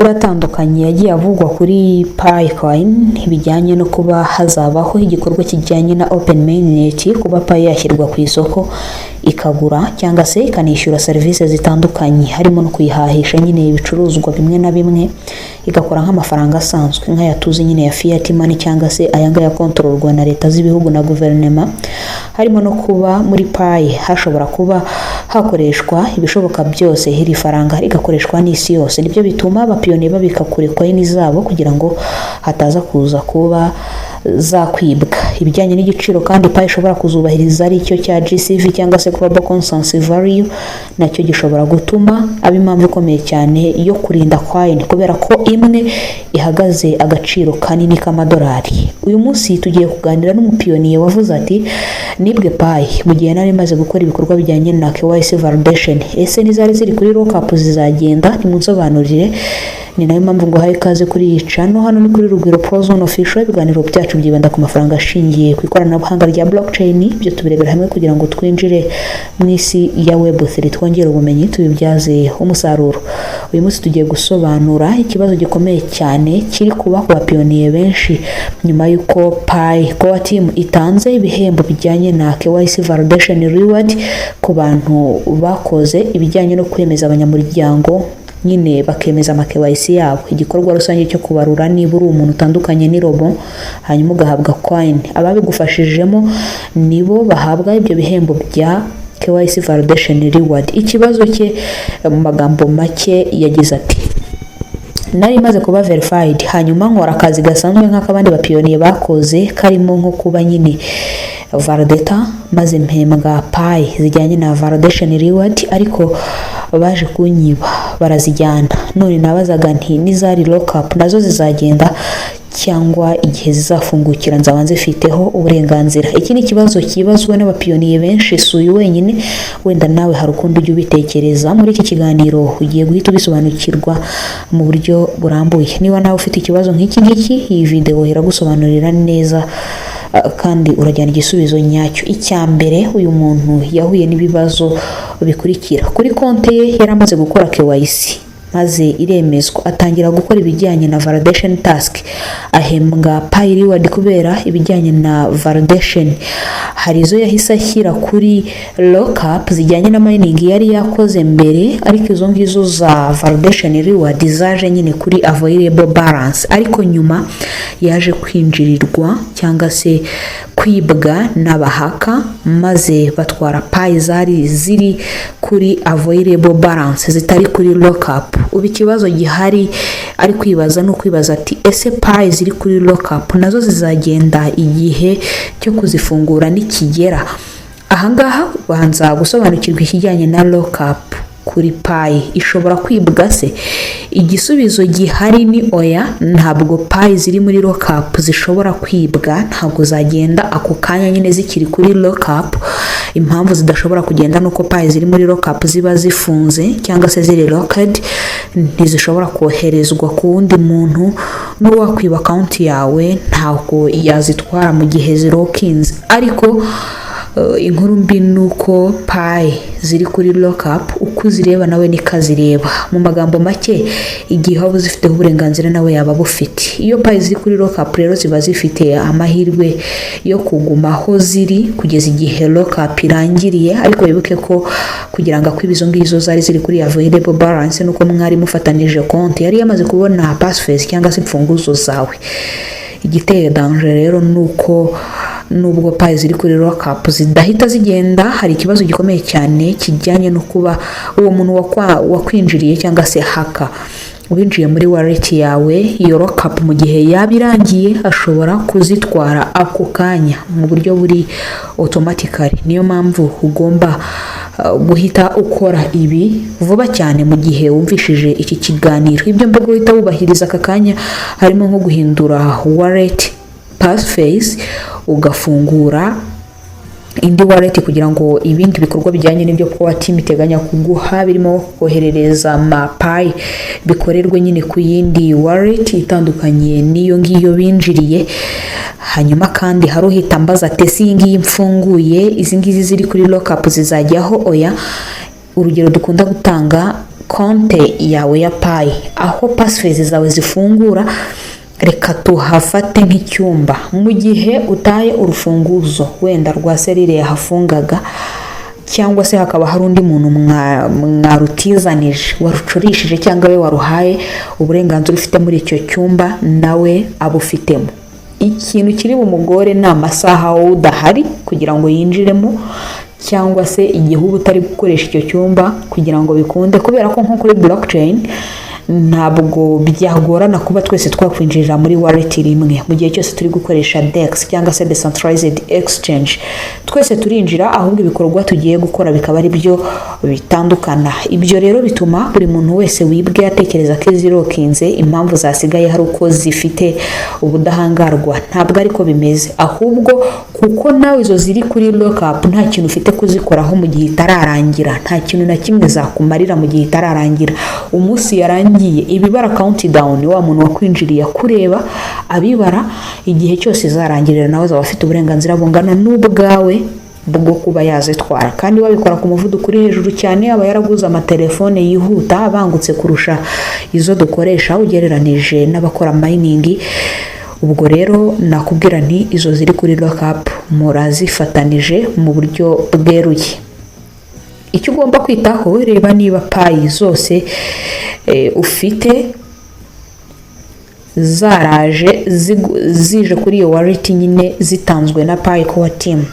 Atandukanye yagiye avugwa kuri Pi Coin bijyanye no kuba hazabaho igikorwa kijyanye na Open Mainnet, kuba Pi yashyirwa ku isoko ikagura cyangwa se ikanishyura serivisi zitandukanye, harimo no kuyihahisha nyine ibicuruzwa bimwe na bimwe, igakora nk'amafaranga asanzwe nk'aya tuzi nyine ya fiat money cyangwa se aya ngaya akontororwa na leta z'ibihugu na guverinoma, harimo no kuba muri Pi hashobora kuba hakoreshwa ibishoboka byose, iri faranga rigakoreshwa n'isi yose. Nibyo bituma abapiyoniye babika kure coin zabo kugira ngo hataza kuza kuba zakwibwa. Ibijyanye n'igiciro kandi Pi ishobora kuzubahiriza, ari cyo cya GCV cyangwa se Global Consensus Value, nacyo gishobora gutuma aba impamvu ikomeye cyane yo kurinda coin, kubera ko imwe ihagaze agaciro kanini k'amadolari. Uyu munsi tugiye kuganira n'umupiyoniye wavuze ati: "Nibwe Pi mu gihe nari maze gukora ibikorwa bijyanye na KYC validation. Ese nizari ziri kuri lockup zizagenda? Nimunsobanurire." Ni nayo mpamvu ngo uhaye ikaze kuri iyi channel. Hano ni kuri Rugwiro Prozone Official. Ibiganiro byacu byibanda ku mafaranga ashingiye ku ikoranabuhanga rya blockchain. Ibyo tubirebera hamwe kugira ngo twinjire mu isi ya Web3, twongere ubumenyi, tubibyaze umusaruro. Uyu munsi tugiye gusobanura ikibazo gikomeye cyane kiri kuba ku bapiyoniye benshi nyuma y'uko Pi Core Team itanze ibihembo bijyanye na KYC validation reward ku bantu bakoze ibijyanye no kwemeza abanyamuryango nyine, bakemeza ama KYC yabo, igikorwa rusange cyo kubarura niba uri umuntu utandukanye n'irobo, hanyuma ugahabwa coin. Ababigufashijemo nibo bahabwa ibyo bihembo bya KYC validation reward. Ikibazo cye mu magambo make, yagize ati: "Nari maze kuba verified, hanyuma nkora akazi gasanzwe nk'ak'abandi bapiyoniye bakoze, karimo nko kuba nyine validator, maze mpembwa Pi zijyanye na validation reward, ariko baje kunyiba barazijyana. None nabazaga nti n'izari lockup nazo zizagenda, cyangwa igihe zizafungukira nzaba nzifiteho uburenganzira?" Iki ni ikibazo kibazwa n'abapiyoniye benshi, si uyu wenyine. Wenda nawe hari ukundi ujya ubitekereza. Muri iki kiganiro ugiye guhita ubisobanukirwa mu buryo burambuye. Niba nawe ufite ikibazo nk'iki ngiki, iyi videwo iragusobanurira neza kandi urajyana igisubizo nyacyo. Icya mbere, uyu muntu yahuye n'ibibazo bikurikira: kuri konti ye yari amaze gukora KYC maze iremezwa, atangira gukora ibijyanye na validation task, ahembwa Pi reward kubera ibijyanye na validation. Hari izo yahise ashyira kuri lockup zijyanye na mining yari yakoze mbere, ariko izo ngizo za validation reward zaje nyine kuri available balance. Ariko nyuma yaje kwinjirirwa cyangwa se kwibwa n'abahaka, maze batwara Pi zari ziri kuri available balance zitari kuri lockup. Ubu ikibazo gihari ari kwibaza ni ukwibaza ati: "Ese Pi ziri kuri lockup nazo zizagenda igihe cyo kuzifungura nikigera?" Ahangaha ubanza gusobanukirwa ikijyanye na lockup kuri Pi. Ishobora kwibwa se? Igisubizo gihari ni oya, ntabwo Pi ziri muri lockup zishobora kwibwa, ntabwo zagenda ako kanya nyine zikiri kuri lockup. Impamvu zidashobora kugenda nuko Pi ziri muri lockup ziba zifunze cyangwa se ziri locked, ntizishobora koherezwa ku wundi muntu. N'uwakwiba account yawe ntabwo yazitwara mu gihe zirokinze. Ariko inkuru mbi ni uko Pi ziri kuri lockup uko uzireba nawe niko azireba. Mu magambo make, igihe waba uzifiteho uburenganzira nawe yaba abufite. Iyo Pi ziri kuri lockup rero ziba zifite amahirwe yo kuguma aho ziri kugeza igihe lockup irangiriye. Ariko wibuke ko kugira ngo akwibe izo ngizo zari ziri kuri available balance nuko mwari mufatanije konti, yari yamaze kubona passphrase cyangwa se imfunguzo zawe. Igiteye danger rero ni uko nubwo Pi ziri kuri lockup zidahita zigenda, hari ikibazo gikomeye cyane kijyanye no kuba uwo muntu wakwinjiriye cyangwa se hacker winjiye muri wallet yawe, iyo lockup mu gihe yaba irangiye ashobora kuzitwara ako kanya mu buryo buri automatically. Niyo mpamvu ugomba guhita ukora ibi vuba cyane mu gihe wumvishije iki kiganiro. Ibyo mvuga uhita wubahiriza aka kanya harimo nko guhindura wallet passphrase, ugafungura indi wallet kugira ngo ibindi bikorwa bijyanye n'ibyo Core Team iteganya kuguha, birimo koherereza amaPi, bikorerwe nyine ku yindi wallet itandukanye n'iyo ngiyo binjiriye. Hanyuma kandi hari uhita ambaza ati: "Ese iyi ngiyi mfunguye, izi ngizi ziri kuri lockup zizajyaho?" Oya. Urugero dukunda gutanga Konte yawe ya Pi, aho passphrase zawe zifungura, reka tuhafate nk'icyumba. Mu gihe utaye urufunguzo wenda rwa serire yahafungaga, cyangwa se hakaba hari undi muntu mwarutizanije warucurishije, cyangwa we waruhaye, uburenganzira ufite muri icyo cyumba nawe abufitemo. Ikintu kiri bumugore ni amasaha wowe udahari kugira ngo yinjiremo, cyangwa se igihe uba utari gukoresha icyo cyumba kugira ngo bikunde, kubera ko nko kuri blockchain ntabwo byagorana kuba twese twakwinjirira muri wallet rimwe. Mu gihe cyose turi gukoresha DEX cyangwa se decentralized exchange, twese turinjira, ahubwo ibikorwa tugiye gukora bikaba ari byo bitandukana. Ibyo rero bituma buri muntu wese wibwe atekereza ko izirokinze impamvu zasigaye hari uko zifite ubudahangarwa. Ntabwo ariko bimeze, ahubwo kuko nawe izo ziri kuri lockup nta kintu ufite kuzikoraho mu gihe itararangira, nta kintu na kimwe zakumarira mu gihe itararangira. Umunsi yarangiye, ibibara countdown, wa muntu wakwinjiriye akureba abibara, igihe cyose izarangirira nawe azaba afite uburenganzira bungana n'ubwawe bwo kuba yazitwara, kandi babikora ku muvuduko uri hejuru cyane. Aba yaraguze amatelefone yihuta, abangutse kurusha izo dukoresha ugereranije n'abakora mining. Ubwo rero nakubwira nti izo ziri kuri lockup murazifatanije mu buryo bweruye. Icyo ugomba kwitaho, reba niba Pi zose ufite zaraje zije kuri iyo wallet nyine zitanzwe na Pi Core Team.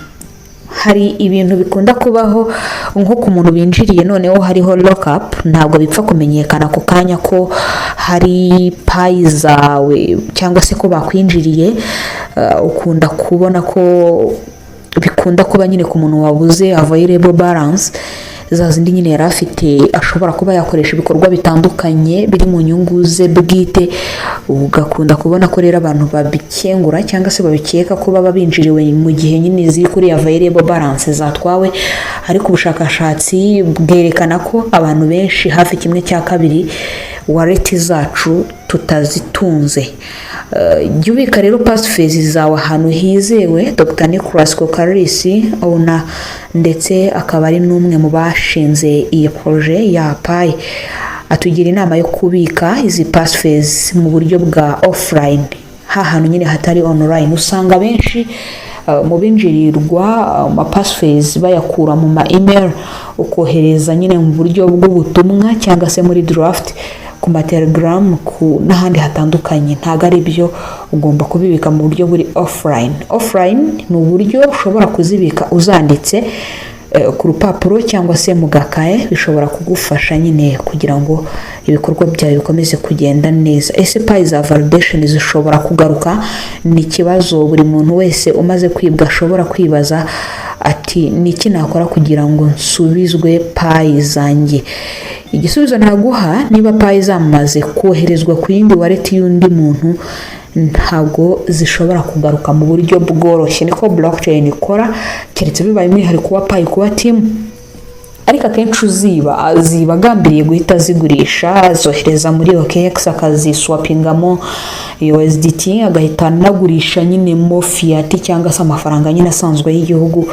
Hari ibintu bikunda kubaho nko ku muntu binjiriye noneho hariho lockup, ntabwo bipfa kumenyekana ako kanya ko hari Pi zawe cyangwa se ko bakwinjiriye. Ukunda kubona ko bikunda kuba nyine ku muntu wabuze available balance, za zindi nyine yari afite ashobora kuba yakoresha ibikorwa bitandukanye biri mu nyungu ze bwite. Ugakunda kubona ko rero abantu babikengura cyangwa se babikeka ko baba binjiriwe mu gihe nyine ziri kuri available balance zatwawe, ariko ubushakashatsi bwerekana ko abantu benshi, hafi 1/2, wallet zacu tutazitunze. Jya ubika rero passphrase zawe ahantu hizewe. Dr Nicolas Kokkalis, owner ndetse akaba ari n'umwe mu bashinze iyi projet ya Pi, atugira inama yo kubika izi passphrase mu buryo bwa offline, hantu nyine hatari online. Usanga benshi mu binjirirwa ama passphrase bayakura mu ma email, ukohereza nyine mu buryo bw'ubutumwa cyangwa se muri draft ku ma Telegram ku n'ahandi hatandukanye. Ntabwo ari byo, ugomba kubibika mu buryo buri offline. Offline ni uburyo ushobora kuzibika uzanditse ku rupapuro cyangwa se mu gakaye, bishobora kugufasha nyine kugira ngo ibikorwa byawe bikomeze kugenda neza. Ese Pi za validation zishobora kugaruka? Ni ikibazo buri muntu wese umaze kwibwa ashobora kwibaza ati: "Ni iki nakora kugira ngo nsubizwe Pi zanjye?" Igisubizo naguha, niba Pi zamaze koherezwa ku yindi wallet y'undi muntu, ntabwo zishobora kugaruka mu buryo bworoshye. Niko blockchain ikora, keretse bibaye umwihariko wa Pi Core Team. Ariko akenshi uziba aziba agambiriye guhita azigurisha, azohereza muri OKX, akaziswapingamo USDT, agahita anagurisha nyine mo fiat cyangwa se amafaranga nyine asanzwe y'igihugu,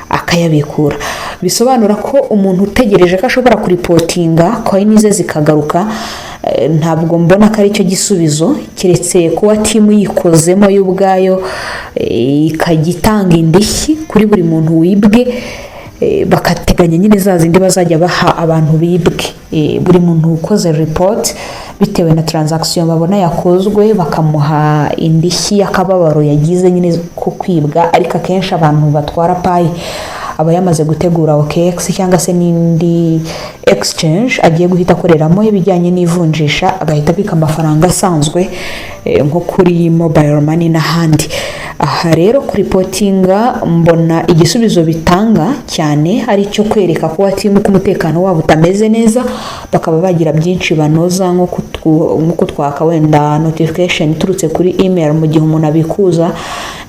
akayabikura. Bisobanura ko umuntu utegereje ko ashobora kuripotinga coin ze zikagaruka, ntabwo mbona ko aricyo gisubizo, keretse kuba team yikozemo yo ubwayo, ikajya itanga indishyi kuri buri muntu wibwe, bakateganya nyine za zindi bazajya baha abantu bibwe. Buri muntu ukoze report, bitewe na transaction babona yakozwe, bakamuha indishyi y'akababaro yagize nyine ko kwibwa. Ariko akenshi abantu batwara Pi aba yamaze gutegura OKX cyangwa se n'indi exchange agiye guhita akoreramo ibijyanye n'ivunjisha, agahita abika amafaranga asanzwe nko kuri mobile money n'ahandi. Aha rero kuripotinga, mbona igisubizo bitanga cyane ari icyo kwereka ko team ko umutekano wabo utameze neza, bakaba bagira byinshi banoza, nko kutwaka wenda notification iturutse kuri email mu gihe umuntu abikuza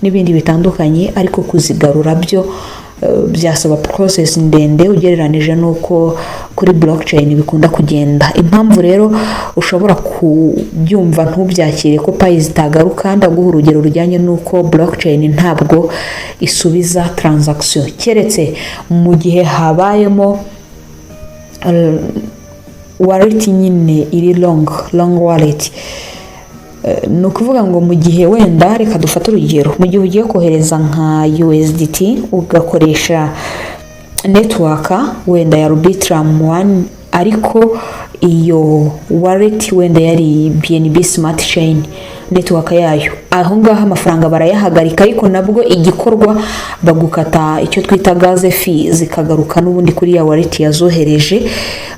n'ibindi bitandukanye. Ariko kuzigarura byo byasaba process ndende ugereranije n'uko kuri blockchain bikunda kugenda. Impamvu rero ushobora kubyumva ntubyakire ko Pi zitagaruka, ndaguha urugero rujyanye n'uko blockchain ntabwo isubiza transaction, keretse mu gihe habayemo wallet nyine iri long, long wallet. Ni ukuvuga ngo mu gihe wenda, reka dufate urugero, mu gihe ugiye kohereza nka USDT ugakoresha network wenda ya Arbitrum One, ariko iyo wallet wenda yari BNB Smart Chain network yayo, aho ngaho amafaranga barayahagarika. Ariko nabwo igikorwa bagukata icyo twita gas fee, zikagaruka n'ubundi kuri ya wallet yazohereje.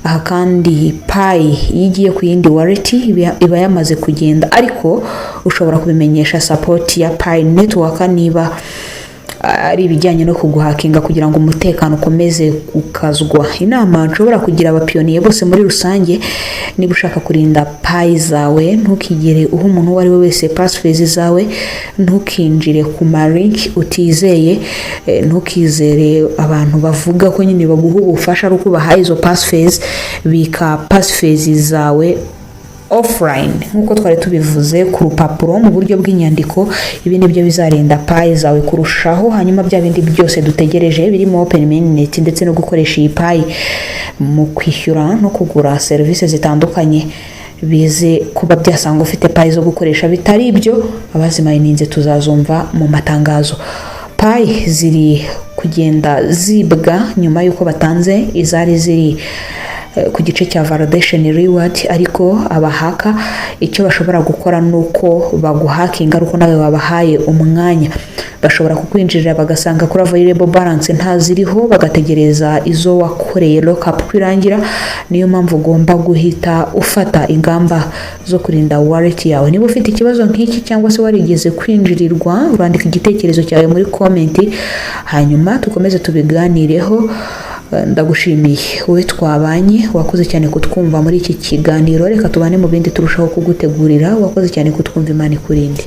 Aha kandi Pi iyo igiye ku yindi wallet iba yamaze kugenda, ariko ushobora kubimenyesha support ya Pi Network niba ari ibijyanye no kuguhakinga, kugira ngo umutekano ukomeze gukazwa. Inama nshobora kugira abapioneer bose muri rusange: niba ushaka kurinda Pi zawe, ntukigere uha umuntu uwo ari we wese passphrase zawe, ntukinjire ku malink utizeye, ntukizere abantu bavuga ko nyine baguha ubufasha ari uko bahaye izo passphrase. Bika passphrase zawe offline nk'uko twari tubivuze, ku rupapuro, mu buryo bw'inyandiko. Ibi nibyo bizarinda Pi zawe kurushaho. Hanyuma bya bindi byose dutegereje birimo open mainnet ndetse no gukoresha iyi Pi mu kwishyura no kugura serivisi zitandukanye bize kuba byasanga ufite Pi zo gukoresha. Bitari ibyo, abazimayininze tuzazumva mu matangazo. Pi ziri kugenda zibwa nyuma y'uko batanze izari ziri ku gice cya validation reward, ariko abahacker icyo bashobora gukora ni uko baguhakinga ari uko nawe wabahaye umwanya. Bashobora kukwinjirira bagasanga kuri available balance ntaziriho, bagategereza izo wakoreye lockup kwirangira. Niyo mpamvu ugomba guhita ufata ingamba zo kurinda wallet yawe. Niba ufite ikibazo nk'iki cyangwa se warigeze kwinjirirwa, urandika igitekerezo cyawe muri comment, hanyuma tukomeze tubiganireho. Ndagushimiye wowe twabanye, wakoze cyane kutwumva muri iki kiganiro. Reka tubane mu bindi turushaho kugutegurira. Wakoze cyane kutwumva, Imana ikurinde.